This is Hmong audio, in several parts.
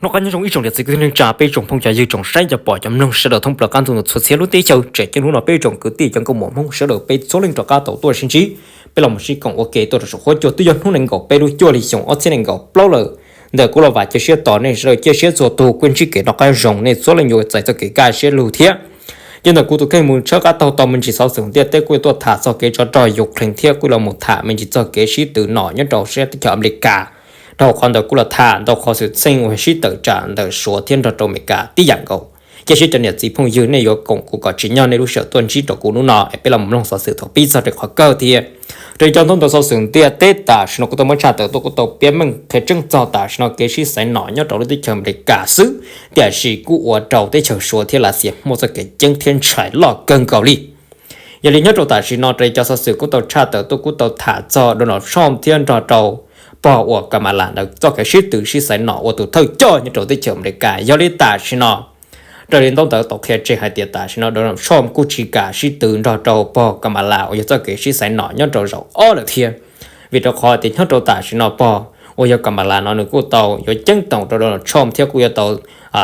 Noj qab nyob zoo ib tsoom niam txiv kwv tij neej tsa, peb tsoom phooj cov ywg tsoom saib cov pom cov mloog sawv daws thoob plaws qab ntuj ntawm txhua txhia lub teb chaws, tseem ceeb hnub no peb tsoom kwv tij cov nkauj muam Hmoob sawv daws peb txhua leej rov qab tau tuaj sib ntsib. Peb los mus sib koom ua ke tuaj rau saum huab cua twb yog hnub nees nkaum peb lub cuaj hli xyoo ob txhiab nees nkaum plaub lawm. Ntawm kuv los vam cia siab tos nej sawv daws cia siab txhua tus kuj ntsib kev noj qab zoo, nej txhua leej yuav txais txoj kev kaj siab lug thiab. Ces ntawm kuv tus kheej mus tshawb qab taug tau me ntsis xov xwm ntiaj teb kuj yuav tuaj tham txog kev tsov rog Ukraine thiab kuj los mus tham me ntsis txog kev sib tw nom nyob rau sab teb chaws Amelikas. Dhau qhov ntawd kuj los tham ntau qhov xwm txheej uas sib tawm tsam ntawm Suav thiab nrog rau Amelikas tib yam nkaus. Cia siab cov niam txiv phooj ywg nej yuav koom kuv kom tsim nyog nej lub sij hawm tuaj ntsib rau kuv hnub no es peb los mus mloog xov xwm thaum pib txog rau qhov kawg thiab. Raws li cov ntaub ntawv xov xwm ntiaj teb tam sim no kuj tau muab tshaj tawm tuaj kuj tau piav meej qhia tseeb txog tam sim no kev sib xaiv nom nyob rau lub teb chaws Amelikas xwb, tiam sis kuj ua rau teb chaws Suav thiab Lav Xias muaj txoj kev ceeb thiab ntshai loj kawg nkaus li. Yog li nyob rau tam sim no raws li cov xov xwm kuj tau tshaj tawm tuaj kuj tau tham txog Donald Trump thiab nrog rau pog uas Kamala ntawd txoj kev sib tw sib xaiv nom ua tus thawj coj nyob rau teb chaws Amelikas. Yog li tam sim no raws li ntaub ntawv tau qhia tseg hais tias tam sim no Donald Trump kuj tsis kam sib tw nrog rau pog Kamala uas yog txoj kev sib xaiv nom nyob rau zaum ob lawm thiab. Vim rau qhov tias nyob rau tam sim no pog uas yog Kamala no nws kuj tau yuav ceeb toom rau Donald Trump thiab kuj yuav tau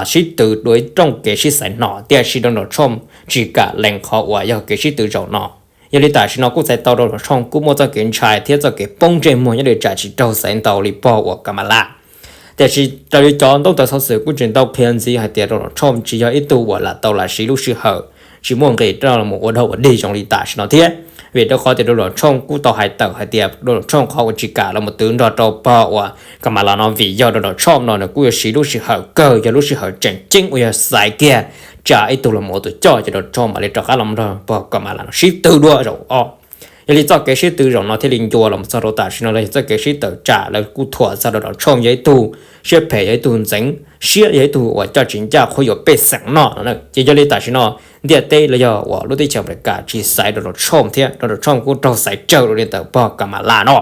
sib tw dua ib rooj kev sib xaiv nom, tiam sis Donald Trump tsis kam lees qhov uas yog kev sib tw zaum no. Yog li tam sim no kuj txhais tau Donald Trump kuj muaj txoj kev ntshai thiab txoj kev poob ntsej muag nyob li tsam tsis raug xaiv ntau li pog uas Kamala. Tiam sis raws li cov ntaub ntawv xov xwm kuj tseem tau qhia ntxiv hais tias Donald Trump tsis yog ib tug uas lam tau lam siv lub sij hawm tsis muaj nqis rau los mus ua dog ua dig zoo li tam sim no thiab. Vim rau qhov tias Donald Trump kuj tau hais tawm hais tias Donald Trump qhov uas tsis kam los mus tw nrog rau pog uas Kamala no vim yog Donald Trump no nws kuj yuav siv lub sij hawm kawg yog lub sij hawm tseem ceeb uas yog xaiv kiag tsa ib tug los mus ua tus coj ces Donald Trump mam li rov qab los nrog pog Kamala no sib tw dua zaum ob. Yog li txoj kev sib tw zaum no thiaj li ncua los txog rau tam sim no los yog txoj kev sib tawm tsam lawv kuj thuam txog Donald Trump yog ib tug siab phem, yog ib tug ntxeev siab, yog ib tug uas coj tsis ncaj qhuab yuam pej xeem no no. Ces yog li tam sim no ntiaj teb los yog uas lub teb chaws Amelikas tsis xaiv Donald Trump thiab Donald Trump kuj raug xaiv tsawg dua li ntawm pog Kamala no.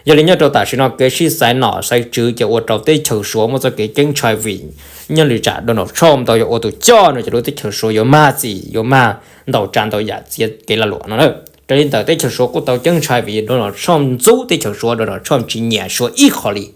Yog li nyob rau tam sim no kev sib xaiv nom xaiv tswv ces ua rau teb chaws Suav muaj txoj kev ceeb ntshai vim nyob li tsam Donald Trump tau yuav ua tus coj no ces lub teb chaws Suav yuav mag txim yuav mag ntau tsav ntau yam txiav kev lag luam no na. Raws li ntawm teb chaws Suav kuj tau ceeb ntshai vim Donald Trump ntxub teb chaws Suav, Donald Trump tsis nyiam Suav ib qho li.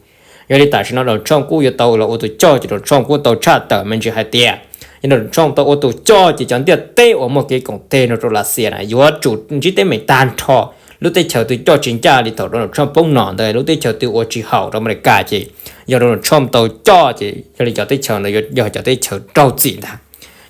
Yog li tam sim no Donald Trump kuj yuav tau los ua tus coj ces Donald Trump kuj tau tshaj tawm me ntsis hais tias yog Donald Trump tau ua tus coj ces cov ntiaj teb uas muaj kev koom tes nrog rau Lav Xias na yuav tsum ntsib teeb meem tag nrho. Lub teb chaws twg coj tsis ncaj li thaum Donald Trump poob nom ntawd, lub teb chaws twg ua tsis haum rau Amelikas ces yog Donald Trump tau coj ces yog li cov teb chaws ntawd yog cov teb chaws raug txim ntag.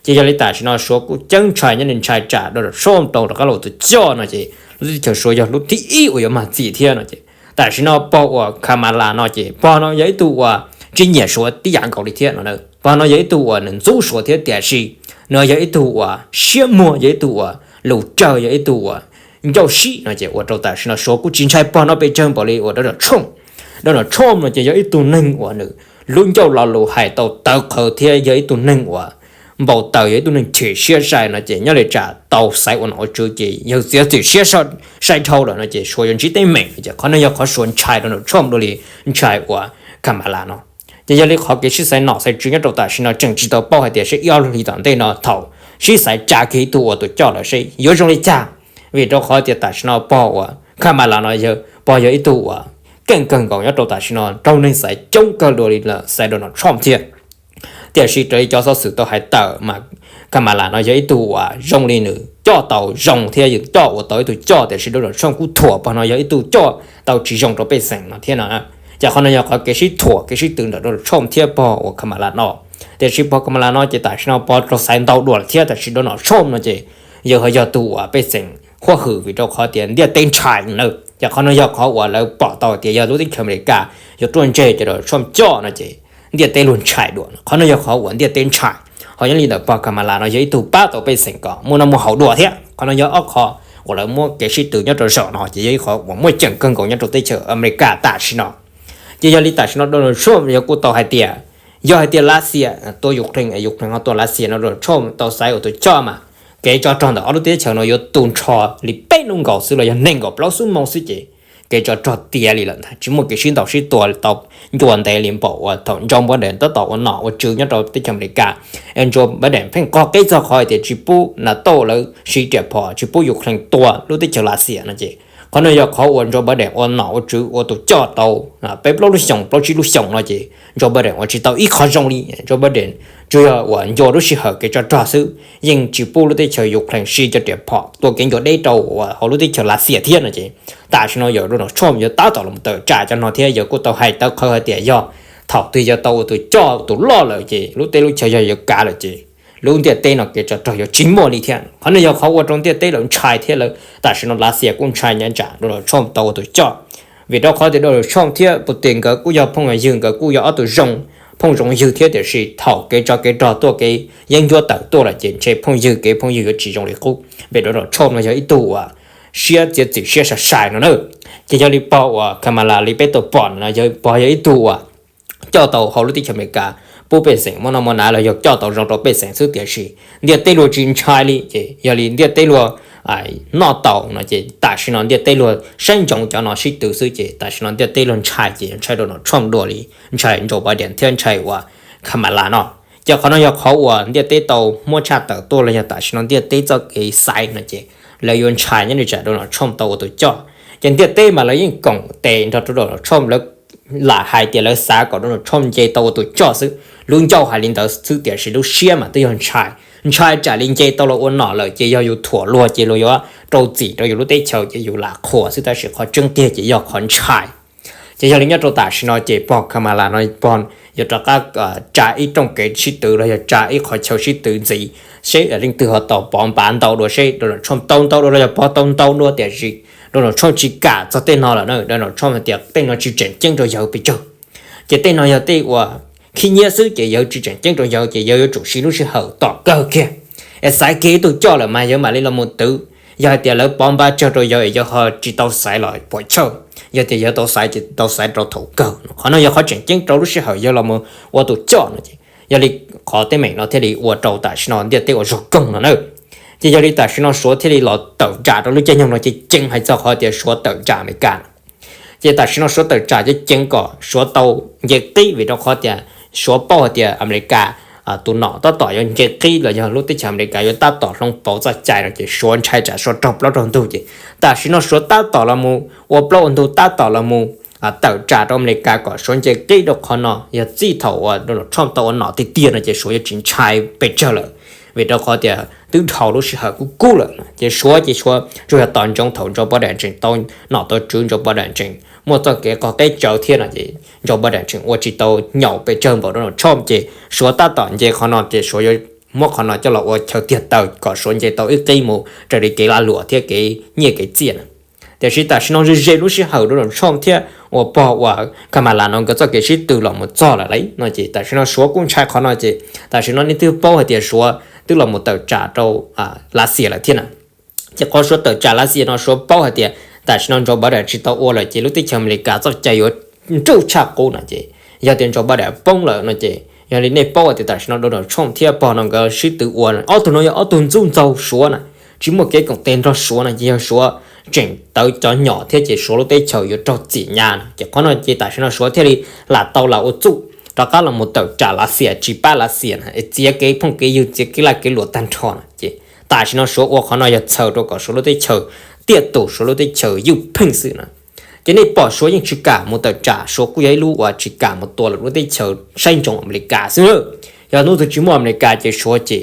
Ces yog li tam sim no Suav kuj ceeb ntshai nyob li ntshai tsam Donald Trump tau rov qab los ua tus coj no ces lub teb chaws Suav yog lub thib ib uas yuav mag txim thiab no ces tam sim no pog uas Kamala no ces pog no yog ib tug uas tsis nyiam Suav tib yam nkaus li thiab no. Pog no yog ib tug uas nws ntxub Suav thiab tiam sis nws yog ib tug uas siab muag, yog ib tug uas lus tsawg, yog ib tug uas ncauj sib no ces ua rau tam sim no Suav kuj tsis ntshai pog no pes tsawg npaum li uas Donald Trump. Donald Trump no ces yog ib tug neeg uas nws lub ncauj lo lus hais tau tawv qhawv thiab yog ib tug neeg uas npau taws, yog ib tug neeg chim siab sai no ces nyob li tsam tau xaiv ua nom ua tswv ces yog txiav txim siab sai dhau lawm no ces Suav yuav ntsib teeb meem no ces qhov no yog qhov Suav ntshai Donald Trump dua li ntshai uas Kamala no. Ces yog li qhov kev sib xaiv nom xaiv tswv nyob rau tam sim no tseem tsis tau paub hais tias seb ib ob lub hlis tom ntej no thaum sib xaiv tsa kiag ib tug ua tus coj lawm seb yuav zoo li cas. Vim rau qhov tias tam sim no pog uas Kamala no yog pog yog ib tug uas keej kawg nkaus nyob rau tam sim no raug neeg xaiv coob kawg dua li lawm xaiv Donald Trump thiab. Tiam sis raws li cov xov xwm tau hais tawm mas Kamala no yog ib tug uas zoo li nws coj tau zoo thiab coj ua tau ib tug coj, tiam sis Donald Trump kuj thuam pog no yog ib tug coj tau tsis zoo rau pej xeem no thiab no. Ces qhov no yog qhov kev sib thuam kev sib tw ntawm Donald Trump thiab pog uas Kamala no. Tiam sis pog Kamala no ces tam sim no pog raug xaiv ntau dua lawm thiab, tiam sis Donald Trump no ces yog ho yog tus uas pej xeem huab hwm vim rau qhov tias ntiaj teb ntshai na. Ces qhov no yog qhov uas lawv pom tau tias yog lub teb chaws Amelikas yuav tuaj ntseg ces Donald Trump coj no ces ntiaj teb luag ntshai dua no. Qhov no yog qhov uas ntiaj teb ntshai. Ho nyob li ntawm pog Kamala no yog ib tug pab tau pej xeem kom muaj noj muaj haus dua thiab. Qhov no yog ob qho uas lawv muab kev sib tw nyob rau zaum no ces yog ib qho uas muaj ceem kawg nkaus nyob rau teb chaws Amelikas tam sim no. Ces yog li tam sim no Donald Trump yog kuj tau hais tias yog hais tias Lav Xias tua Ukraine, Ukraine ho tua Lav Xias no Donald Trump tau xaiv ua tus coj mas kev tsov rog ntawm ob lub teb chaws no yuav tu nrho li peb hnub nkaus xwb los yog nees nkaum plaub xuab moos xwb ces kev tsov rog tiav li lawm ntag, tsis muaj kev sib ntaus sib tua tau ncua ntev li npaum uas thaum Joe Biden tab tom ua nom ua tswv nyob rau teb chaws Amelikas. Joe Biden pheej qog qeb txog qhov hais tias tsis pub NATO lawv siv riam phom tsis pub Ukraine tua lub teb chaws Lav Xias no ces Qhov no yog qhov uas Joe Biden ua nom ua tswv ua tus coj tau peb plaub lub xyoos plaub tsib lub xyoos no ces Joe Biden ua tsis tau ib qho zoo li. Joe Biden tsuas yog uas ncua lub sij hawm kev tsov rog xwb, yeej tsis pub lub teb chaws Ukraine siv cov riam phom tua kev ncua deb rau uas hauv lub teb chaws Lav Xias thiab no ces tam sim no yog Donald Trump yuav tab tom los tawm tsam cov no thiab yog kuj tau hais tawv qhawv hais tias yog thaum twg yog tau ua tus coj tus loj lawm ces lub teb lub chaw yog yuav kav lawm ces lub ntiaj teb no kev tsov rog yuav tsis muaj li thiab. Qhov no yog qhov ua rau ntiaj teb lawv ntshai thiab lawv tam sim no Lav Xias kuj ntshai nyob tsam Donald Trump tau ua tus coj. Vim rau qhov tias Donald Trump thiab Putin nkawd kuj yog phooj ywg, nkawd kuj yog ob tug zoo phooj zoo ywg thiab, tiam sis thaum kev tsov kev rog tuaj kev yeeb ncuab tawm tuaj lawm ces ntshe phooj ywg kev phooj ywg yuav tsis zoo li qub. Vim Donald Trump no yog ib tug uas siab txiav txim siab sai sai no na. Ces yog li pog uas Kamala li peb tau pom no yog pog yog ib tug uas coj tau hauv lub teb chaws Amelikas pub pej xeem muaj noj muaj hnav los yog coj tau zoo rau pej xeem xwb, tiam sis ntiaj teb luag tsis ntshai li ces yog li ntiaj teb luag noj tau no ces tam sim no ntiaj teb luag saib ntsoov cov no sib tw xwb ces tam sim no ntiaj teb luag ntshai ces ntshai Donald Trump dua li ntshai Joe Biden thiab ntshai uas Kamala no. Ces qhov no yog qhov uas ntiaj teb tau muab tshaj tawm tuaj los yog tam sim no ntiaj teb txoj kev xaiv no ces lawv yuav ntshai nyob li tsam Donald Trump tau ua tus coj. Ces ntiaj teb mas lawv yeej koom tes nrog rau Donald Trump, lawv lam hais tias lawv xav kom Donald Trump nce tau ua tus coj xwb. Lub ncauj hais li ntawd xwb tiam sis lub siab mas twb yog ntshai, ntshai tsam li nce tau los ua nom lawm ces yog yus thuam luag ces luag yuav rau txim rau yus lub teb chaws ces yus lam qhuas xwb, tab sis qhov tseeb tiag ces yog qhov ntshai. Ces yog li nyob rau tam sim no ces pog Kamala no pog yuav rov qab tsa ib rooj kev sib tw los yog tsa ib qhov chaw sib tw ntxiv seb leej twg ho tau pov npav ntau dua, seb Donald Trump tau ntau dua los yog pog tau ntau dua, tiam sis Donald Trump tsis kam txog tej no lawm na. Donald Trump hais tias tej no tsis tseem ceeb rau yawg pes tsawg. Ces tej no yog tej uas khib nyiab xwb ces yawg tsis tseem ceeb rau yawg ces yawg yuav tsum siv lub sij hawm tom kawg kiag es xaiv kiag ib tug coj lawm mas yawg mam li los mus twv. Yog hais tias lawv pov npav tsawg rau yawg es yawg ho tsis tau xaiv los puas chawj, yog tias yawg tau xaiv ces tau xaiv rau thaum kawg. Qhov no yog qhov tseem ceeb rau lub sij hawm yawg los mus ua tus coj no ces yog li qhov teeb meem no thiaj li ua rau tam sim no ntiaj teb ua zog koog no na. Ces yog li tam sim no Suav thiaj li los tawm tsam rau lub caij nyoog no ces ceev hais txog qhov tias Suav tawm tsam Amelikas. Ces tam sim no Suav tawm tsam ces ceev kom Suav tau nce qib, vim rau qhov tias Suav paub hais tias Amelikas tus nom tab tom yuav nce qib los yog lub teb chaws Amelikas yuav tab tom hloov pauv txoj cai no ces Suav ntshai tsam Suav raug plaub raug ntug ces tam sim no Suav tab tom los mus ua plaub ua ntug, tab tom los mus tawm tsam rau Amelikas kom Suav nce qib rau qhov no. Yog txij thaum uas Donald Trump tau ua nom tiag tiag no ces Suav yuav tsis ntshai pes tsawg lawm, vim rau qhov tias twb dhau lub sij hawm kub kub lawm. Ces Suav ces Suav tsuas yog tos ntsoov thaum Joe Biden tseem tau nom tau tswv, Joe Biden tseem muaj txoj kev qog qeb tsawv thiab no ces Joe Biden tseem ua tsis tau nyaum pes tsawg npaum Donald Trump ces Suav tab tom nce qhov no ces Suav yuav muab qhov no coj los ua chaw tiag taw kom Suav nce tau ib qib mus raws li kev lag luam thiab kev nyiaj kev txiaj na. Tiam sis tam sim no ze ze lub sij hawm Donald Trump thiab uas pog uas Kamala no nkawd txoj kev sib tw los mus txog lawm lauj no ces tam sim no Suav kuj ntshai qhov no ces tam sim no nej twb paub hais tias Suav twb los mus tawm tsam rau Lav Xias lawm thiab na. Ces qhov Suav tawm tsam Lav Xias no Suav paub hais tias tam sim no Joe Biden tsis tau ua lawm ces lub teb chaws Amelikas txoj cai yuav nruj tshaj qub no ces yog tias Joe Biden poob lawm no ces yog li nej paub hais tias tam sim no Donald Trump thiab pog no nkawd sib tw ua, ob tug no yog ob tug ntxub ntxaug Suav na, tsis muaj kev koom tes nrog Suav no ces yog Suav tseem tawv cov nyom thiab ces Suav lub teb chaws yuav raug txim nyab no. Ces qhov no ces tam sim no Suav thiaj li lam tau lam ua txuj rov qab los mus tawm tsam Lav Xias, tsis pab Lav Xias na, txiav kev phooj kev ywg, txiav kev laj kev luam tag nrho na. Ces tam sim no Suav ua qhov no yog txhawm rau kom Suav lub teb chaws tiaj tus, Suav lub teb chaws ywj pheej xwb na. Ces nej pom Suav yeej tsis kam mus tawm tsam, Suav kuj yog ib lub uas tsis kam mus tua lwm lub teb chaws saib ntsoov Amelikas xwb. Yog hnub twg tsis muaj Amelikas ces Suav ces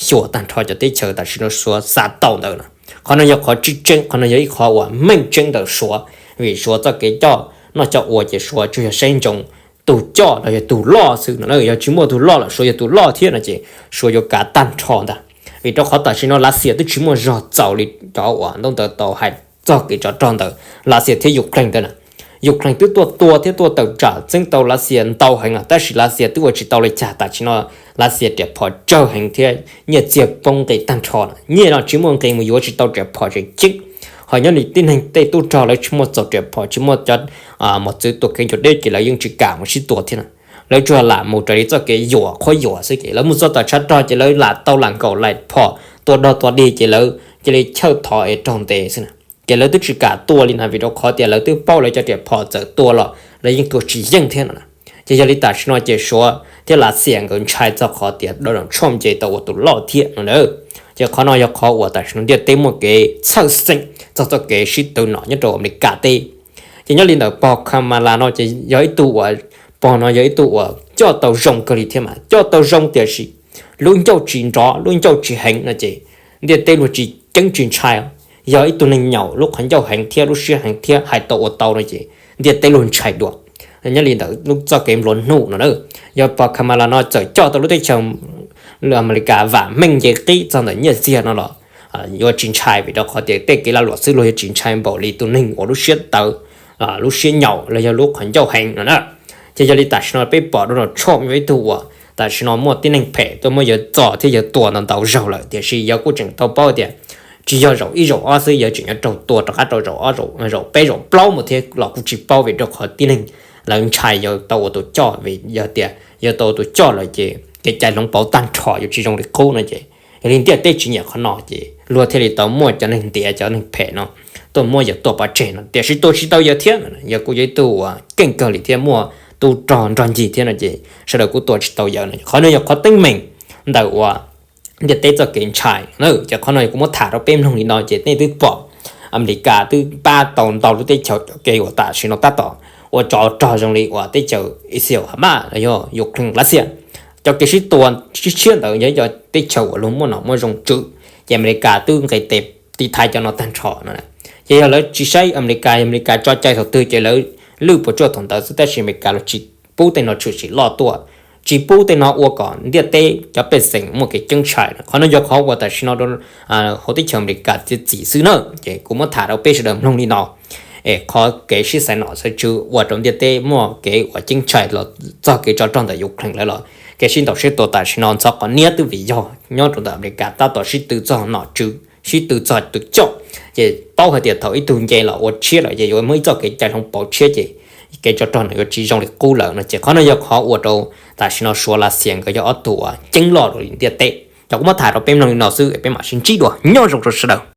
xyuas tag nrho cov teb chaws tam sim no Suav xa tau ntawd na. Qhov no yog qhov tseeb tseeb, qhov no yog ib qhov uas meej tseeb ntawm Suav, vim Suav txoj kev coj noj coj ua ces Suav tsuas yog saib ntsoov tus coj los yog tus loj xwb no. Yog tsis muaj tus loj lawm Suav yog tus loj thiab no ces Suav yuav kav tag nrho ntag. Vim rau qhov tam sim no Lav Xias twb tsis muaj zog txaus li cov uas ntaub ntawv tau hais txog kev tsov rog ntawm Lav Xias thiab Ukraine ntawd na. Ukraine twb tuaj tua thiab tuaj tawm tsam txeeb tau Lav Xias ntau heev lawm, tab sis Lav Xias twb ua tsis tau li cas. Tam sim no Lav Xias riam phom tsawg heev thiab nyiaj txiag poob nqis tag nrho na. Nyiaj no tsis muaj nqis mus yuav tsis tau riam phom tseem ceeb. Ho nyob li tib neeg tej tub rog lawv tsis muaj txaus riam phom, tsis muaj cov mos txwv tua kev ncua deb ces lawv yeej tsis kam mus sib tua thiab na. Lawv tsuas lam mus raws li txoj kev yuam qhuab yuam xwb ces lawv mus txog tom tshav rog ces lawv lam tau lam nkaum lam phom tua dog tua dig ces lawv cia li chawj thov es raug ntes xwb na. Ces lawv twb tsis kam tua li na, vim rau qhov tias lawv twb paub lawv cov riam phom txawm tua los lawv yeej tua tsis yeej thiab no na. Ces yog li tam sim no ces Suav thiab Lav Xias nkawd ntshai txog qhov tias Donald Trump nce tau ua tus loj thiab no na. Ces qhov no yog qhov uas tam sim no ntiaj teb muaj kev txhawj xeeb txog txoj kev sib tw no nyob rau Amelikas teb. Ces nyob li ntawm pog Kamala no ces yog ib tug uas, pog no yog ib tug uas coj tau zoo kawg li thiab mas coj tau zoo tiam sis lub ncauj tsis nrov lub ncauj tsis heev no ces ntiaj teb luag tsis ceeb tsis ntshai. Yog ib tug neeg nyaum lub qhov ncauj heev thiab lub siab heev thiab hais tau ua tau no ces ntiaj teb luag ntshai dua. Nyob li ntawm lub txoj kev nplua nuj no na, yog pog Kamala no txawm coj tau lub teb chaws Amelikas vam meej nce qib txog ntawm nyiaj txiag no los yuav tsis ntshai vim rau qhov tias tej kev lag luam xwb luag yuav tsis ntshai npaum li tus neeg uas lub siab tawv, lub siab nyaum los yog lub qhov ncauj heev no na. Ces yog li tam sim no peb pom Donald Trump yog ib tug uas tam sim no muaj tib neeg phem tuaj muab yawg txo thiab yawg tua ntau ntau zaug lawm tiam sis yawg kuj tseem tau paub tias tsis yog zaum ib zaum ob xwb, yawg tseem yuav raug tua rov qab rau zaum ob zaum peb zaum plaub mus thiab los kuj tsis paub vim rau qhov tib neeg lawv ntshai yawg tau ua tus coj vim yog tias yawg tau ua tus coj lawm ces kev cai hloov pauv tag nrho yuav tsis zoo li qub no ces yog li ntiaj teb tsis nyiam qhov no ces luag thiaj li tau muaj cov neeg ntiav cov neeg phem no tuaj muab yawg tua pov tseg no tiam sis tua tsis tau yawg thiab. Yawg kuj yog ib tug uas keej kawg li thiab muaj tub rog nrog ncig thiab no ces sawv daws kuj tua tsis tau yawg no. Qhov no yog qhov teeb meem ntawm uas ntiaj teb txoj kev ntshai na. Ces qhov no kuv muab tham rau peb mloog li no ces nej twb pom Amelikas twb pab tau ntau lub teb chaws cov kev uas tam sim no tab tom ua tsov rog zoo li uas teb chaws Israel Hamas los yog Ukraine Russia. Cov kev sib tua sib tshiab ntawd yog cov teb chaws uas luag muaj nom muaj zoo tswv ces Amelikas twb nqis tes tiv thaiv cov no tag nrho no. Ces yog lawv tsis saib Amelikas, Amelikas tso cai thaum twg ces lawv lwj puas tsuaj thaum ntawd xwb tab sis Amelikas los tsis pub tej no tshwm sim loj tuaj, tsis pub tej no ua kom ntiaj teb cov pej xeem muaj kev ceeb tshais. Qhov no yog qhov uas tam sim no hauv teb chaws Amelikas txiav txim xwb na. Ces kuv muab tham rau peb sawv daws mloog li no es qhov kev sib xaiv nom xaiv tswv ua rau ntiaj teb muaj kev uas ceeb tshais los txog kev tsov rog ntawm Ukraine lawm los kev sib ntaus sib tua tam sim no ntxhov qhov niab twb vim yog nyob rau ntawm Amelikas tab tom sib tw txog nom tswv sib tw txog tus coj. Ces paub hais tias thaum ib tug nce los ua tshiab lawm ces yuav muaj ib txoj kev cai hloov pauv tshiab ces kev tsov rog no yuav tsis zoo li qub lawm no ces qhov no yog qhov ua rau tam sim no Suav Lav Xias nkawd yog ob tug uas ceeb loj rau ntiaj teb. Cov kuv muab tham rau peb mloog li no xwb es peb mam sib ntsib dua, nyob zoo rau sawv daws.